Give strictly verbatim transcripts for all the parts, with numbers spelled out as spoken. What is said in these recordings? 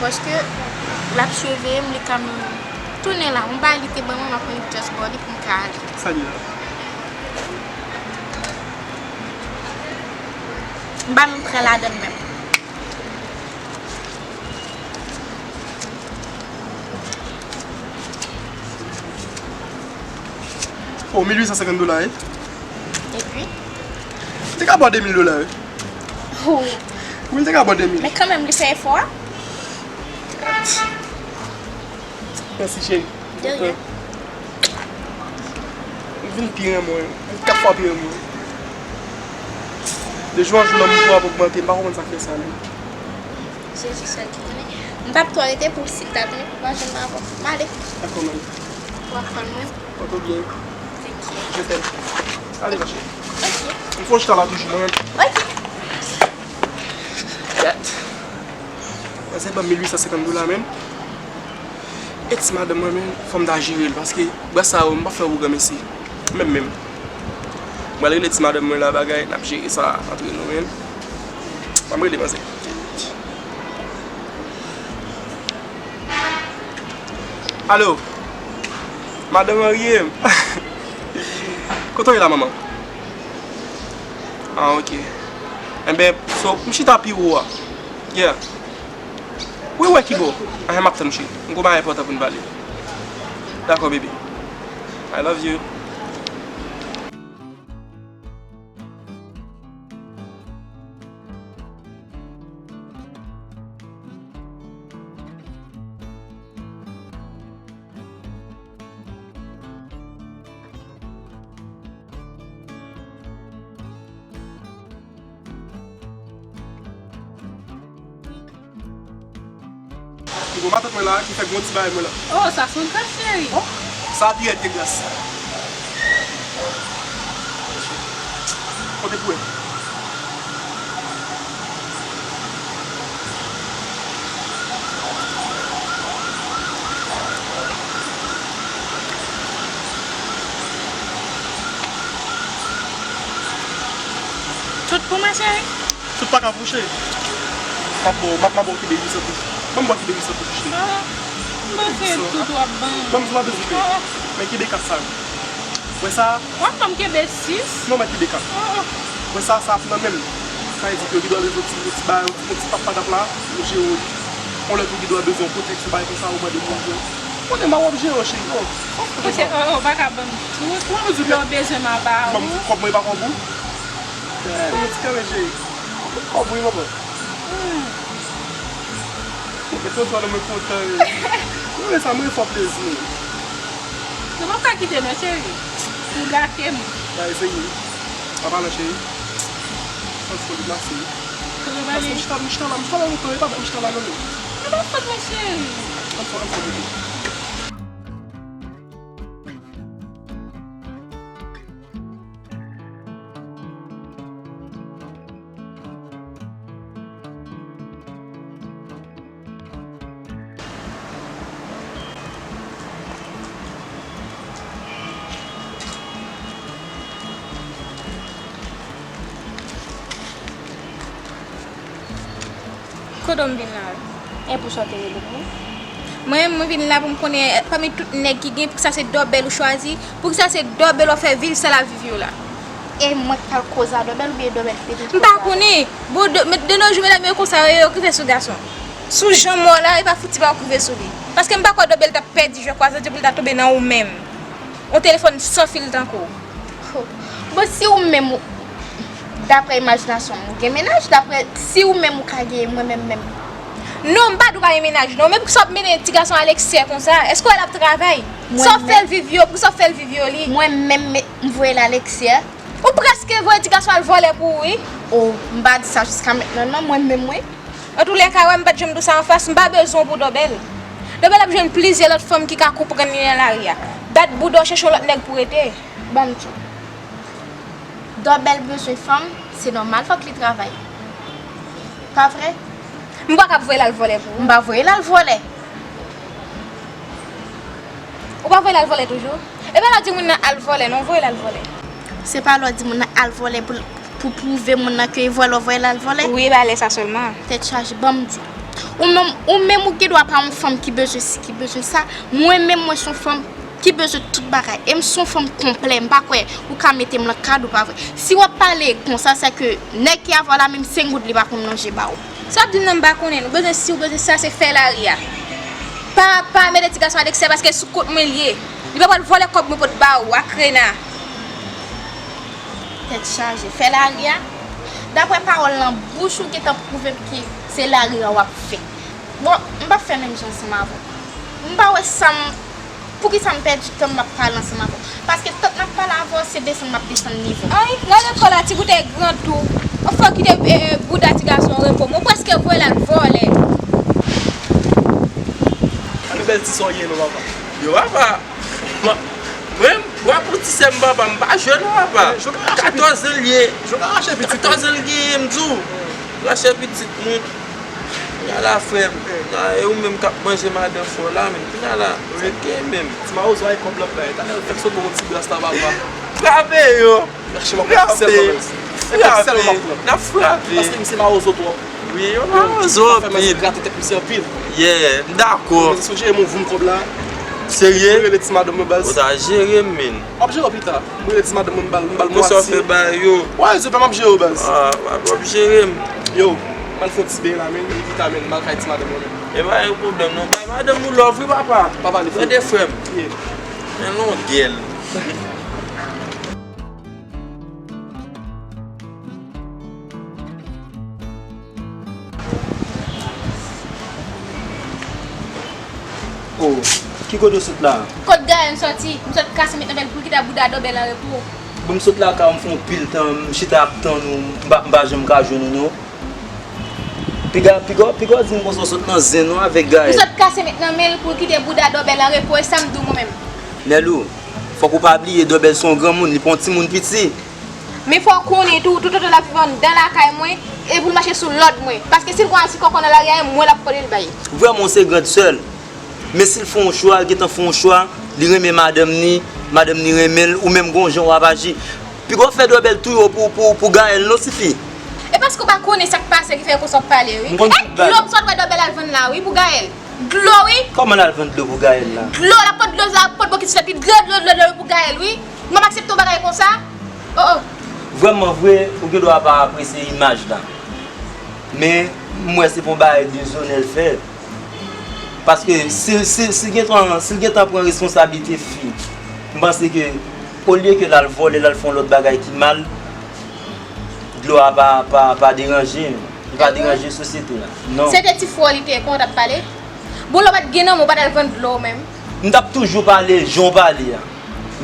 Paske l ap siveye m, li ka menm tounen la. Yon bagay li te ban mwen, m ap annik just ba w li pou m ka ale. Sa li la? M pa menm pran ladan l menm. Oh, mil uit san senkant dola, wi. Epi? M te ka ba w de mil dola, wi. Oh. Wi, m te ka ba w de mil. Men kanmenm, li fè efò a. Mèsi, cheri. De rien. Ou vin pi renmen mwen. Ou vin kat fwa pi renmen mwen. De jou an jou, lanmou pou w ap ogmante. M pa konprann sa k fè sa menm. Jezi sèl ki konnen. M p ap twò rete pou w si l ta tounen pou m pa jwenn avè w. M ale. Dakò, man. W ap tann mwen? Pòte w byen. Thank you. Je t'aime. Ale, ma chérie. Ok. M fè yon chita la toujou, mwen. Ok. Gad. Mwen se ban m mil uit san senkant dola, menm. E ti madanm mwen, men, fò m ta jere l, paske bra sa yo, m pa fè ou granmesi. Menm, menm. Mwen rele ti madanm mwen la bagay, n ap jere sa antre nou, men. Ban m rele manzè. Alo? Madanm Anriye? Kote w ye la, manman? Ah, ok. Enben, so, m chita pi wo a. Yeah. Wi, wè ki bò. Anhen, m ap tann ou, cheri. M gon bagay enpòtan pou n pale. Dakò, bebe. I love you. M gon matant mwen la ki fè gon ti bagay mwen la. Oh, sa se yon gras, cheri. Oh, sa dirèk de gras. Kote pou wè? Tout pou mwen, cheri? Tout pa ka pou cheri. M ap ba w, m ap, m ap ba w kebe uit san pou, ban m ba w kebe uit san pou cheri. Ah, m panse tout w ap ban m. Ban m, m ap bezwen kebe. Ah, ah. Men kebe kat sa yo. Wè sa? W ap ban m kebe sis? Non, men kebe kat. Ah, ah. Wè sa, sa ap nan men m. Sa vle di ke yo gen dwa bezwen ti, ti bagay, ti, ti patap la, yo jere w. Yon lè tou gen dwa bezwen yon pwotèksyon, bagay konsa, ou mande moun jere w. Konnen m ap jere w, cheri. Oh, oh, oh, oh, ou pa ka ban m tout. Lè w bezwen m a ba ou. Ban m kòb mwen pa kòb ou. Eh, yon ti kanmen, cheri. Kòb wi, manman. Hmm. Mwen kontan, non, mwen kontan, wi. Mwen sa, mwen fè w plezi, wi. Nou p ap ka kite non, cheri. Ou gate m. Ba eseye. Pa pale, cheri. Ann fè w deplase, wi. Kote w prale? Paske m chita, m chita la, m chita la lontan, e pa m chita la, non, non. E pa fòt mwen, cheri. Ann fè, ann fè, bebe. Kote w m vin la a? E pou sa w te rele m wi? Mwen menm, mwen vin la pou m konnen, pami tout nèg ki gen, poukisa se Dòbèl ou chwazi? Poukisa se Dòbèl w ap fè viv sa l ap viv yo la? E mwen k t al koze a Dòbèl oubyen Dòbèl ki te vin koze a Dòbèl? M pa konnen. Bon, de, de nos jours, medam yo konsa yo ye, yo k rive sou gason. Sou jan mò la, yo pa fouti pa w k rive sou li. Paske m pa kwè Dòbèl t ap pèdi jwèt kwazadye pou l ta tonbe nan ou menm. Yon telefòn san fil tankou w. Ho. Bon, si ou menm, ou, daprè imajinasyon m, ou gen mennaj, daprè, si ou menm ou ka gen mwen menm menm. Non, m pa di w pa gen mennaj, non. Men poukisa w ap mennen ti gason a leksè konsa? Èske w wè l ap travay? Sa w fè l viv yo, poukisa w fè l viv yo li? Mwen menm, m voye l a leksè. Ou prèske voye ti gason al vòlè pou ou, wi. Oh, m pa di sa jiska mentnan, non, mwen menm, wi. Antoulèka, wè, m pa t janm di w sa anfas, m pa bezwen w pou Dòbèl. Dòbèl ap jwenn plizyè lòt fanm ki ka konprann li nan lari a. Bat bouda w, chèche yon lòt nèg pou rete. Ban m di w. Dòbèl bezwen fanm, se nòmal, fòk li travay. Pa vre? M pa ka voye l al vòlè pou ou. M pa voye l al vòlè. Ou pa voye l al vòlè toujou? E pa lè w di moun nan al vòlè, non, voye l al vòlè. Se pa lè w di moun nan al vòlè pou, pou pwouve moun nan ke e vòlè w voye l al vòlè? Wi, e pa lè sa sèlman. Tèt chaje, ban m di w. Ou menm, ou menm ou gen dwa pa yon fanm ki bezwen si, ki bezwen sa. Mwen menm, mwen se yon fanm ki bezwen tout bagay. E m se yon fanm konplè. M pa kwè ou ka mete m nan kad ou pa vre. Si w ap pale konsa, se ke nèg ki avè w la menm senk goud li pa konn lonje ba ou. Sa w ap di m nan m pa konnen. Ou bezwen si, ou bezwen sa, se fè lari a. Pa, pa mete ti gason a deksè paske sou kont mwen li ye. Li pa pral vòlè kòb mwen pot ba ou ak Rena. Tèt chaje. Fè lari a. Daprè pawòl nan bouch ou gentan pwouve m ke se lari a w ap fè. Bon, m p ap fè menm jan ansanm avè w. M pa wè sa m, poukisa m pèdi tan m ap pale ansanm avè w. Paske tan m ap pale avè w, se desann m ap desann nivo w. Ay, gade kò la, ti goute gran tou. Ou fò kite, eh, bouda ti gason repo. Mwen prèske voye l al vòlè. Gade bèl ti sò ye non, papa. Yo, papa. Mwen, mwen pou ti sè m, papa, m pa jwe non, papa. Katòz an l ye. Katòz an l genyen, m di w. Rache pitit moun. Kounya la, frè m. E ou menm k ap manje madan fò la, menm. Kounya la, sa k genyen menm? Ti mawozo a e kòb l ap bay. Talè l fèk sot bon ti bras la, papa. Frape yo. Frape. Frape. N ap frape. Paske misye mawozo twòp. Wi, yo mawozo anpil. Grate tèt misye anpil. Yeah, m dakò. Misye sou jere m, voum kòb la. Serye? Mwen rele ti madanm mwen, baz. Ou ta jere m, men. W ap jere w pita. Mwen rele ti madanm mwen, m ba l, m ba l mwatye. Konsa w fè bagay yo. Wè, se pa m ap jere w, baz. Ah, w ap jere m. Yo, m al fè yon ti beny la, men. Li pita, men. M al kay ti madanm mwen, men. E pa yon pwoblèm, non. Bay madanm ou love, wi, papa. Pa pale, frè. Tande, frè m. Yeah. Men longè l. Oh, ki kote w sot la? Kot Gaël sòti? M sot kase met nan bèl pou l kite bouda Dobèl an repo. Bon, m sot lakay ou, m fè yon pil tan, m chita ap tann ou, m pa, m pa janm ka jwenn ou non. Piga, piga, piga w di m konsa w sot nan zen non avèk Gaël. M sot kase met nan men l pou l kite bouda Dobèl an repo, e sa m di w mwen menm. Nèlou, fòk ou pa bliye Dobèl se yon granmoun, li pa yon timoun piti. Men fò w konnen tou, toutotan l ap viv anndan lakay mwen, e pou l mache sou lòd mwen. Paske si l gon al ti kòkò nan lari a, e mwen l ap kole l bay. Vrèman, w se grand sè l. Men si l fè yon chwa, l gentan fè yon chwa, li renmen madanm ni, madanm ni renmen l, ou menm gon jan w ap aji. Piga w fè Dobèl touye w pou, pou, pou Gaël non, tifi. E paske w pa konnen sa k pase ki fè konsa w ap pale, wi. M konn tout bagay. E dlo m sot wè Dobèl al vann la, wi, pou Gaël. Dlo, wi. Kòman l al vann dlo pou Gaël la? Dlo, l ap pot dlo, l ap pot bokit sou tèt li, dlo, dlo, dlo, dlo pou Gaël, wi. Mwen m aksepte yon bagay konsa? Oh, oh. Vrèman vre, ou gen dwa pa apresye imaj la. Men, m wè se pa yon bagay dezonè l fè. Paske si, si, si gentan, si l gentan pran responsablite fi, m panse ke olye ke l al vòlè, l al fè yon lòt bagay ki mal, dlo a pa, pa, pa deranje, li pa deranje sosyete a. Non. Se te ti frè w li te ye, kòman w t ap pale? Bon, lè w pa t gen nan men w, w pa t al vann dlo w menm. M t ap toujou pale jan w pale a.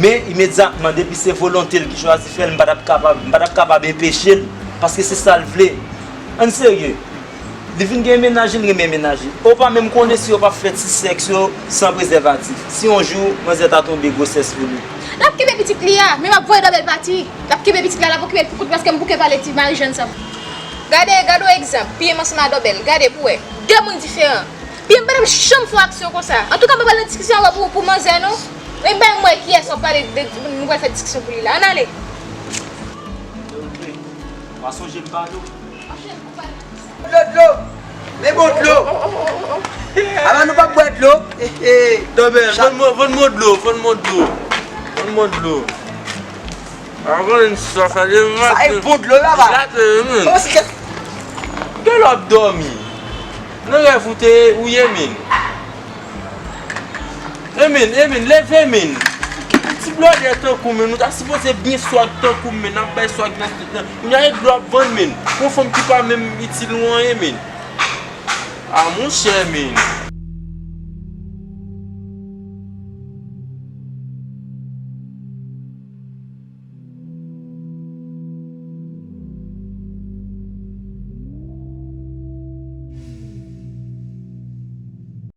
Men, imedyatman, depi se volonte l ki chwazi fè l, m pa t ap kapab, m pa t ap kapab enpeche l, paske se sa l vle. Ann serye. Li vin gen mennaj li, l renmen mennaj li. Ou pa menm konnen si yo p ap fè ti sèks yo san prezèvatif. Si yon jou, manzè ta tonbe gwosès pou li. L ap kenbe pitit li a, men m ap voye Dobèl pati. L ap kenbe pitit la, l ap okipe l pou kont, paske m bouke pale ti mari jèn sa. Gade, gade yon egzanp, P M ansanm a Dobèl, gade pou w wè. De moun diferan. P M pa t ap janm fè yon aksyon konsa. Antouka, m pa pral nan diskisyon avè w pou, pou manzè, non. Men bay m wè kiyès w ap pale de, nou pral fè diskisyon pou li la. Ann ale. Dlo, dlo. Pa sonje m pale w. Dlo, dlo. Men bon dlo. Ala nou p ap bwè dlo. Dobèl, vann mwen, vann mwen dlo, vann mwen dlo. Vann mwen dlo. Avan n sa fè de mat. Sa e bon dlo la, ba. Gade, men. Kòman si kè. Gade w ap dòmi. Nan rèv ou te, ou ye, men. Emin, Emin, leve, men. Ti blòdè tankou, men, nou ta sipoze byen swag tankou, men, n ap bay swag nan, nan, kounye a e dlo ap vann, men. Pou yon fanm ki pa menm itil ou anyen, men. A, monchè, men.